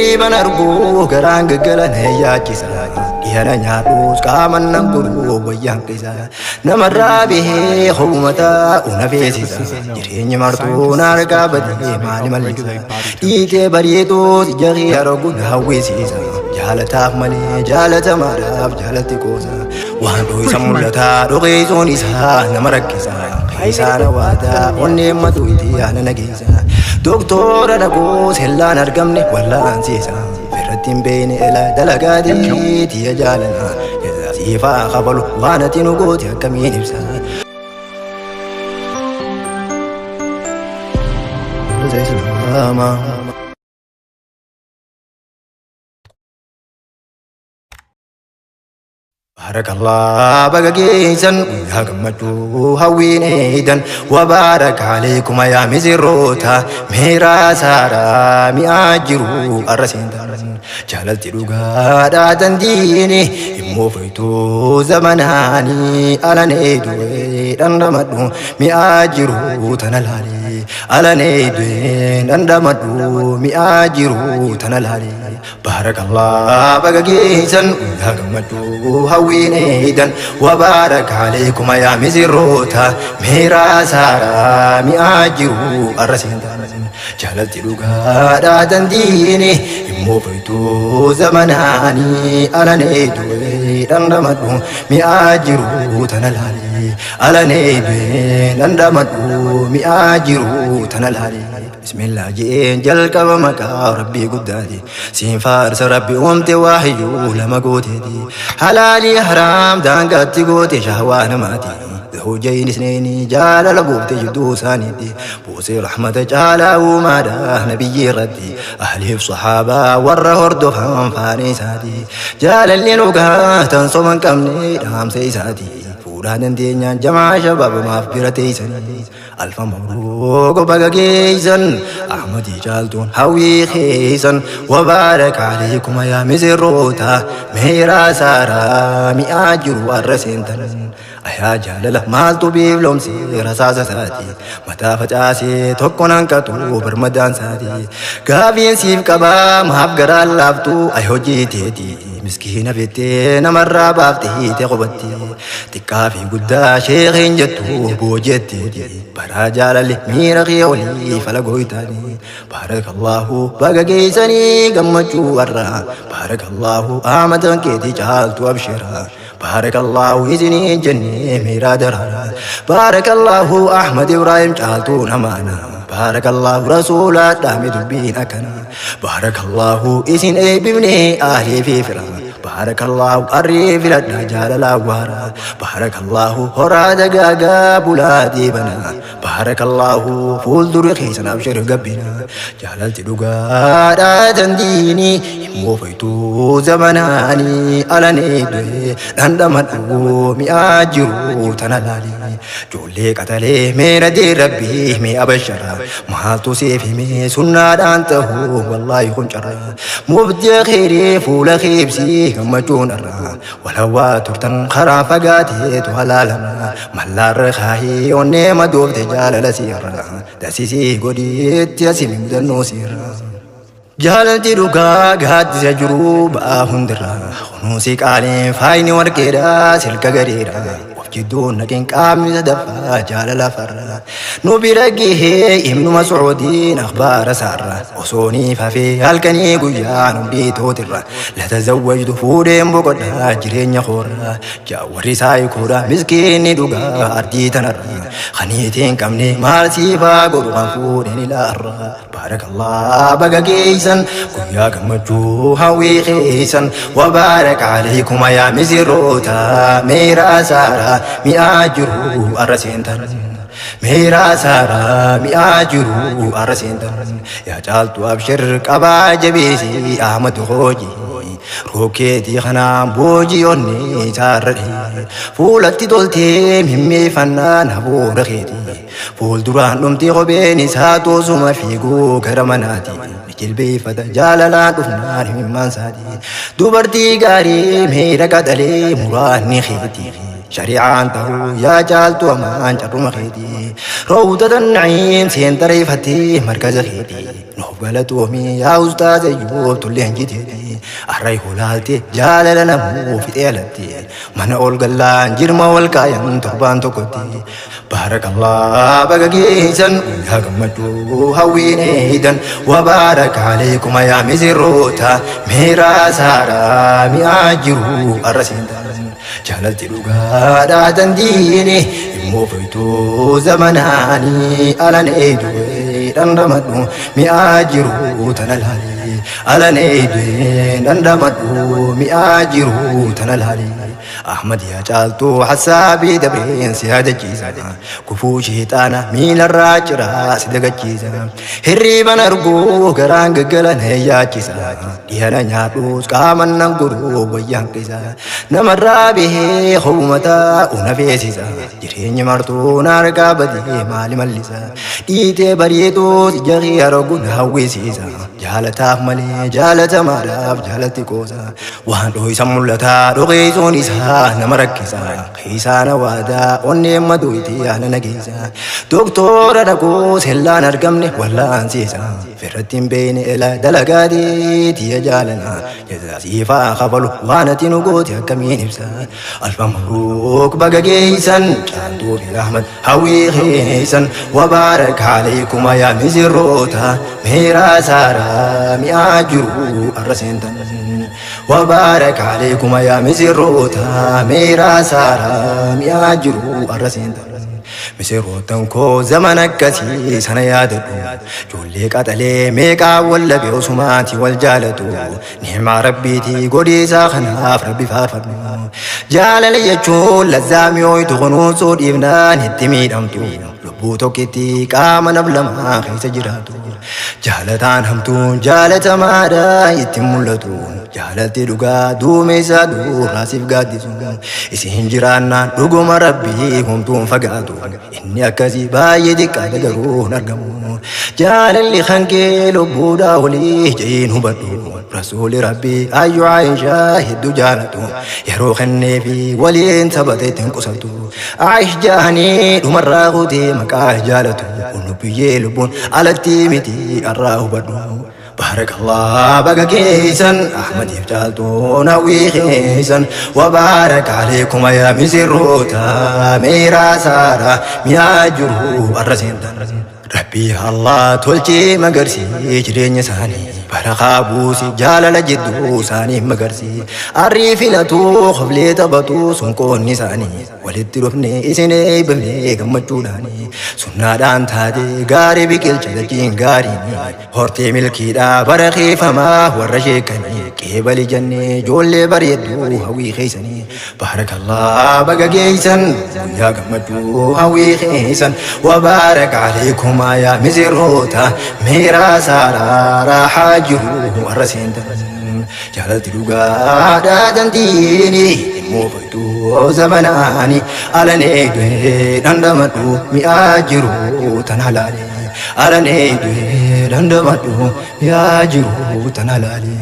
Hirriiban arguu garaan gaggala na yaachisa. Dhiyana nyaadhus qaaman nan godhu wayyaan qisa. Namarraa bihee hubumata una feesisa. Jireenyi martuu na harkaa badee maali mallisa. Dhiitee bariitus ija kee argu na hawwisiisa. Jaalataaf malee jaalatamaadhaaf jaalatti qoosa. Waan dho'isa mul'ataa dhoqeessuun isaa nama rakkisa. Keessaan hawaataa onneen matu itti yaana nageessa. Doktora dhaquu sellaan argamne wallaansiisa. Irratti hin beekne ela dalagaa tiya jaalala. Siifaa kafalu waan ati nu goote akkamiin ibsa. Islaama. Baarakallah baga geessan guyyaa gammachuu hawwiin eeydan wabaaraka aleekuma yaa misirroota meeraa saaraa mi'aa jiru arra seentan jaalalti dhugaadhaa dandiini immoo faytuu zamanaanii alan eedu'ee dhandhamadhu mi'aa jiru tana laalee alan eedu'ee dhandhamadhu mi'aa jiru tana laalee. Baarakallah baga geessan guyyaa gammachuu hawwiin eeydan wabaaraka aleekuma yaa misirroota meeraa saaraa mi'aa jiru arra seentan jaalalti dhugaadhaa dandiini immoo faytuu zamanaanii alan eedu'ee dhandhamadhu mi'aa jiru tana laalee alan eedu'ee dhandhamadhu mi'aa jiru tana laalee. Bismillah jeen jalqaba maqaa rabbii guddaati. Siin faarsa rabbi uumte waahiyyuu lama gooteeti. Halaalii haraam daangaatti goote shahwaa namaati. Zawjayn isneeni jaalala buufte jidduu isaaniitti. Buusee rahmata caalaa uumaadha nabiyyi irratti. Ahliif sahaabaa warra hordofan faana isaati. Jaalalli dhugaa tan soma hin qabne dhaamsa isaati. Fuudhaa dandeenyaan jamaa shabaabamaaf bira teessanii. Alfa mabruuk baga geessan Ahmadii caaltuun hawwii keessan wabaaraka aleekuma yaa misirroota meeraa saaraa mi'aa jiru warra seentan. Ayaa jaalala maaltu biiflomsee rasaasa isaati mataa facaasee tokko nan qatu birmadaan isaati gaafiin siif qabaa maaf garaan laaftu ay hojii teeti miskiina fittee namarraa baafte hiite qubatti xiqqaa fi guddaa sheekiin jettu boojetteeti baraa jaalalli miira kee olii fala gooytaani baarakallahu baga geessanii gammachuu warra baarakallahu amatan keetii caaltu abshira baarakallahu isinii jennee miiraa daraara baarakallahu ahmad ibraahim caaltuu namaana baarakallahu rasuulaa dhaame dubbiin akkana baarakallahu isin eebbifne ahlii fi fira baarakallahu arrii filadha jaalalaa waara baarakallahu horaa dagaagaa bulaa deebana baarakallahu fuuldura keessan abshir gabbina jaalalti dhugaadhaa dandiini immoo faytuu zamanaanii alanee du'e dhandhamadhu mi'aa jiru tana laalee ijoollee qaxalee meera dee rabbii mee abashara maaltu siif himee sunnaadhaan ta'uu wallaahi kun carra mubdii kheyrii fuula keebsii gammachuun irraa walawwaa turtan karaa fagaateetu halaalama mallaarra kaahii onnee madoofte jaalala siirra dasisii godhiitti asii mudannoo siirra. Jaalalti dhugaa gaaddisa jiru ba'aa hundirra kunuunsi qaaliin faayini warqeedha silka gareedha of jidduun naqin qaamni sadaffaa jaalala farra nu bira gahee ibnu mas'uudiin akhbaara saarra osoo ni fafee halkanii guyyaa numdii tootirra latazawwajtu fuudheen boqodha jireenya koorra jaawwarri saayikoodha miskiinni dhugaa ardii tanarra kaniitiin qabne maal siifaa godhu kan fuudheen ilaarra. Baarakallah baga geessan guyyaa gammachuu hawwii keessan wabaaraka aleekuma yaa misirroota meeraa saaraa mi'aa jiru arra seentan. Meeraa saaraa mi'aa jiru arra seentan. Yaa caaltu abshir qabaa jabeessi Ahmad hojii. Rookeetii kanaan boojii onnee isaarra dhee fuulatti toltee mimmeeffannaan hafuura keetii. Fuulduraan dhumti kopheen isaa toosuma fiiguu gara manaati. Ni jilbeeffata jaalalaan dhufnaan himimmaan isaati. Dubartii gaarii miira qaxalee muraanni keeti. Shari'aan ta'uu yaa caaltu amaan carruma keetii. Rawdata na'iim seentaree markaza keetii. Nuuf galatoomii yaa ustaaza iyyuu tullee hinjiteeti. Array hulaalte jaalala namuu fixee alatti. Mana ol gallaan jirma wal kaayan torbaan tokkotti. Baarakallah baga geessan guyyaa gammachuu hawwiin eedan. Wabaaraka aleekuma yaa misirroota meeraa saaraa mi'aa jiru arra seentan. Jaalalti dhugaadhaa dandiini immoo faytuu zamanaanii alan eedue dhandhamadhu mi'aa jiru tana laali. Alan eedue dhandhamadhu mi'aa jiru tana laali. Ahmad yaa caaltuu hassaabii dabreen si yaadachiisa. Kufuu sheexaana miilarraa ciraa si dagachiisa. Hirriiban arguu garaan gaggala na yaachisa. Dhiyana nyaadhus qaaman nan godhuu wayyaan qisa. Namarraa bahee ho'umataa una feesisa. Jireenyi martuu na argaa badee maali mallisa. Dhiitee bareetuus ija kee argu na hawwisiisa. Jaalataaf malee jaalatamaadhaaf jaalatti qoosa. Waan dho'isan mul'ataa dhoqeessuun isaa nama rakkisa. Keessaa na waadaa onneen maduuti yaana nageessa. Doktora dhaquu sellaan argamne wallaansiisa. Firratti hin beekne ela dalagaatii tiyya jaalana. Jazaasiifaa kafalu waan ati nu goote akkamiin ibsa. Alfa mabruuk baga geessan caaltuu fi Ahmad hawwii keessan. Wabaarak aleekuma yaa misirroota meeraa saaraa mi'aa jiru arra seentan. Wabaarak aleekuma yaa misirroota meeraa saaraa mi'aa jiru arra seentan. Misirrootan koo zaman akkasii sana yaadadhu. Ijoollee qaxalee meeqaa wallabe osumaati wal jaalatu. Ni'maa rabbiitii godhiisaa kanaaf rabbi faarfadhu. Jaalala jechuun lazzaa mi'ooytu kunuunsuu dhiifnaan itti miidhamtu. Lubbuu tokkitti qaama naf lamaa keessa jiraatu. Jaalataan hamtuun jaalatamaadha ittiin mul'atu. Jaalalti dhugaa duumessa duuraasiif gaaddisu. Isin jiraannaan dhuguma rabbii homtuun fagaatu. Inni akkasii baay'ee xiqqaadha garuu hin argamu. Jaalalli kan kee lubbuudhaa olii je'iin hubadhu. Rasuulli rabbii ayyu Aayishaa hedduu jaalatu. Yeroo kenneefi waliin sabata ittiin qusatu. Aayish jaanii dhumarraa kutee maqaa jaalatu. Lubbiyyee lubbuun alatti miti irraa hubadhu. Baarakallah baga geessan Ahmadiif caaltuun hawwii keessan. Wabaarak aleekuma yaa misirroota meeraa saaraa mi'aa jiru arra seentan. Rabbii Allah tolchee magarsii jireenya isaanii. Barakaa buusi jaalala jidduu isaanii magarsii. Arrii filatuu koflee taphatu sunqoonni isaanii. Walitti dhufne isin eebbifne gammachuudhaani. Sunnaadhaan taate gaarii biqilcha dachiin gaariini. Hortee milkiidhaa bara keeffamaa warra sheekanii. Qeebali jennee ijoollee bareedduu hawwii keessanii. Baarakallah baga geessan guyyaa gammachuu hawwii keessan. Wabaarak aleekumaa yaa misirroota meeraa saaraa raaxaa jiru warra seentan. Jaalalti dhugaadhaa dandiini immoo faytuu zamanaani. Alan eegee dhandhamadhu mi'aa jiru tan halaali. Alan eegee dhandhamadhu mi'aa jiru tan halaali.